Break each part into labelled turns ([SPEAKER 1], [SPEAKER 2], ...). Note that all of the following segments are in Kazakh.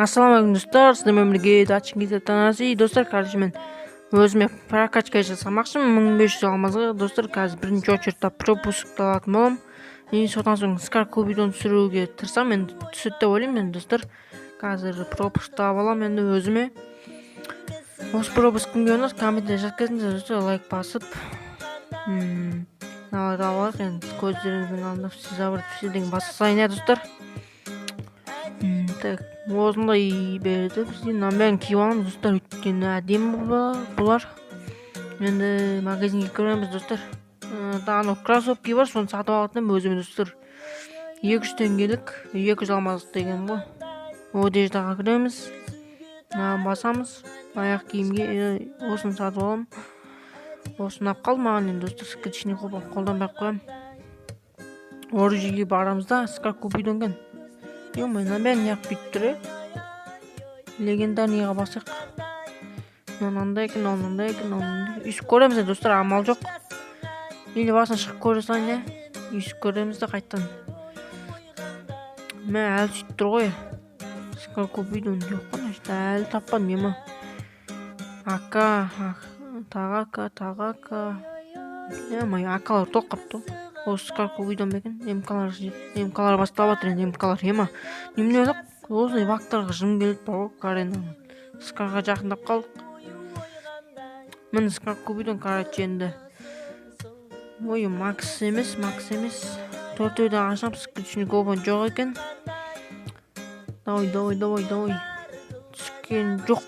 [SPEAKER 1] Ассалаумағалейкум, достар! Сіздермен бірге Датчин Kz. Достар, короче, мен өзіме прокачка жасамақшымын 1500 алмазға. Достар, қазір бірінші очередь та пропуск алатын боламын и содан соң Скар Купидон түсіруге тырысамын. Енді түседі деп ойлаймын. Енді, достар, қазір пропуск алып аламын енді өзіме. Осы пропуск кімге ұнады, комментте жазып кетіңіздер, достар, лайк басып. Мыналарды алып алайық енді, көздеріңіздің алдында все забрать, все деген баса салайын, иә, достар. Так, осындай берді бізге. Мынаның бәрін киіп аламыз, достар, өйткені әдемі бұлар. Енді магазинге кіреміз, достар. Анау кроссовки бар, соны сатып алатын едім өзіме, достар, 200 теңгелік, 200 алмаз деген ғой. Одеждаға кіреміз, мынаны басамыз, аяқ киімге осыны сатып аламын. Осы ұнап қалды маған енді, достар, кішкене қолданбай ақ қоямын. Оружиеге барамыз да, Скар Купидон екен. Е, мына бәрі неғып бүйтіп тұр, е? Легендарныйға басайық. Мынау мынандай екен, мынау мынандай екен, мынау мынандай. Өйстіп көреміз енді, достар, амал жоқ. Или басын шығып көре салайын, иә, өйстіп көреміз да қайтадан. Мә, әлі сөйтіп тұр ғой. Скар Купидон жоқ қой мына жерде, әлі таппадым. Ема, АК, тағы АК, тағы АК. Е, АКлар толып қалыпты ғой. Осы Скар Купидон ба екен? МКлар, МКлар басталып жатыр енді, МКлар. Ема, немене ойлап осындай бактарға жым келеді бар ғой. Гарена Скарға жақындап қалдық. Міне, Скар Купидон. Короче, енді, ой, макс емес, макс емес, төртеуден ашамыз. Кішкене купон жоқ екен. Давай, давай, давай, давай. Түскен жоқ.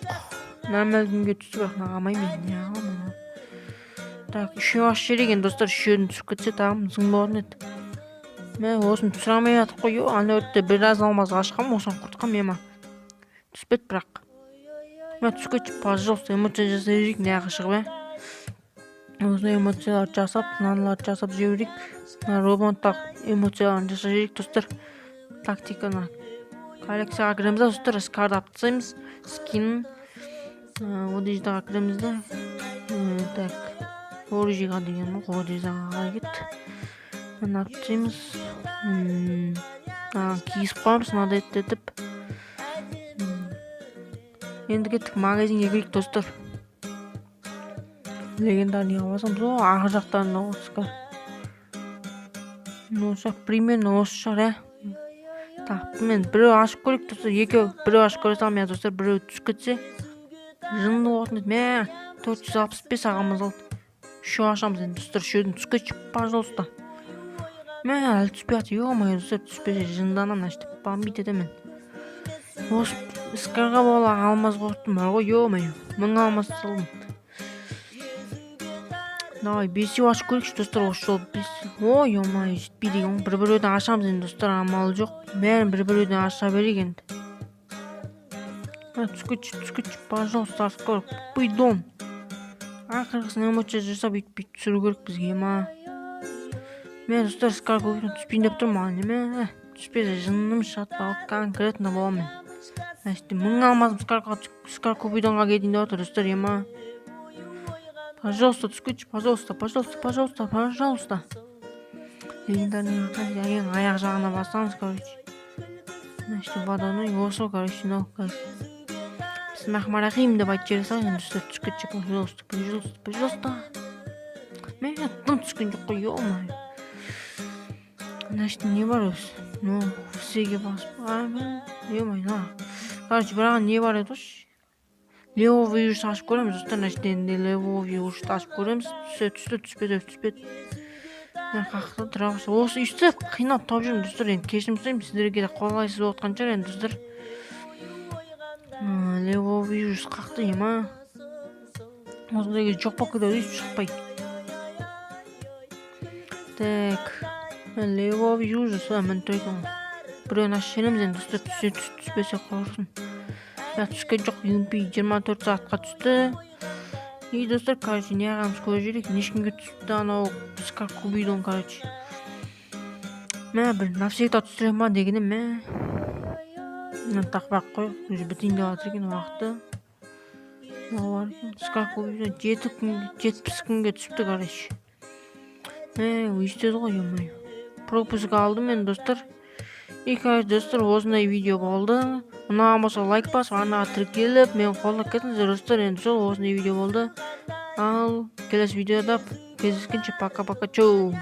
[SPEAKER 1] Нормаль күнге түсті, бірақ алмаймын мен, не қыламын оны. Так, үшеу ашып жіберейік енді, достар. Үшеуін түсіп кетсе, тағы зың болатын еді. Мә, осыны түсіре алмай жатып қой. Ана өтте біраз алмаз ашқанмын, осыны құртқанмын. Ема, түспеді бірақ. Мә, түсіп кетші, пожалуйста. Эмоция жасай берейік мына жаққа шығып, иә, осындай эмоцияларды жасап, мыналарды жасап жіберейік. Мына роботтағы эмоцияларын жасап жіберейік, достар. Тактиканы коллекцияға кіреміз да, достар, Скарды алып тастаймыз, скинін. Одеждаға кіреміз да, так, оружиеға деген ғой, одеждаға қалай кетті? Мынаны алып тастаймыз, мынаған кигізіп қоямыз мынадай етіп. Енді кеттік, магазинге кірейік, достар. Легендарныйға басамыз ғой, арғы жақтарында ғой Скар. Ну, примерно осы шығар, иә. Таптым енді. Біреу ашып көрейік, достар, екеу, біреу ашып көре саламын, иә, достар. Біреу түсіп кетсе, жынды болатын еді. Мә, 465 ағамыз алды. Үшеу ашамыз енді, достар. Үшеуден түсіп кетші, пожалуйста. Мә, әлі түспей жатыр. Е мое, достар, түспесе, жынданамын, мына жерде бомбить етемін. Осы Скарға бола алмаз құрттым бар ғой. Е мое, 1000 алмаз салдым. Давай, бесеу ашып көрейікші, достар, осы жолы бес. Ой, е мое, жетпейді екен ғой. Бір біреуден ашамыз енді, достар, амалы жоқ, бәрін бір біреуден аша берейік енді. Түсіп кетші, түсіп кетші, пожалуйста, Скар Купидон. Ақырғысын эмоция жасап, өйтіп бүйтіп түсіру керек бізге ма? Мә, достар, Скар Купидон түспейін деп тұр маған. Неме, түспесе, жыным шығады ғой, конкретно боламын мен. Значит, 1000 алмазым Скар Купидонға кетейін деп жатыр, достар. Ема, пожалуйста, түсіп кетші, пожалуйста, пожалуйста, пожалуйста, пожалуйста. Легендарный ең аяқ жағына басамыз, короче. Значит, водяной осы, короче, мынау. Қазір бисмиллахи деп айтып жібере салайын енді, достар. Түсіп кетші, пожалуйста, пожалуйста, пожалуйста. Мә, тым түскен жоқ қой. Е мое, значит, не бар өзі? Ну, всеге басып, е мое, мына, короче, бірақ не бар еді ғой? Левовый ужас ашып көреміз, достар. Значит, енді левовый ужасты ашып көреміз. Түссе, түсті, түспесе, түспеді. Мен қақта тұра. Осы өйстіп қиналып тауып жүрмін, достар. Енді кешірім сұраймын, сіздерге де қолайсыз болып жатқан шығар енді, достар. Левовый ужас қақты. Ема, осындай кезде жоқ болып кетеді өйстіп шықпай. Так, левовый ужас, міне тұр екен ғой. Біреуін ашып жібереміз енді, достар. Түссе, түсті, түспесе, құрсын. Бірақ түскен жоқ. Юмпи 24 сағатқа түсті. И, достар, короче, не қыламыз, көріп жіберейік, неше күнге түсіпті анау Скар Купидон. Короче, мә, бір навсегда түсіремін ба деген едім. Мә, мынаны тақпай ақ қояйық, уже бітейін деп жатыр екен уақыты. Мынау бар екен Скар Купидон, 7 күн, 70 күнге түсіпті, короче. Мә, өйстеді ғой. Е мое, пропуск алдым мен, достар. И, короче, достар, осындай видео болды. Ұнаған болса, лайк басып, арнаға тіркеліп, мені қолдап кетіңіздер, достар. Енді сол, осындай видео болды. Ал келесі видеода кездескенше, пока пока чоу.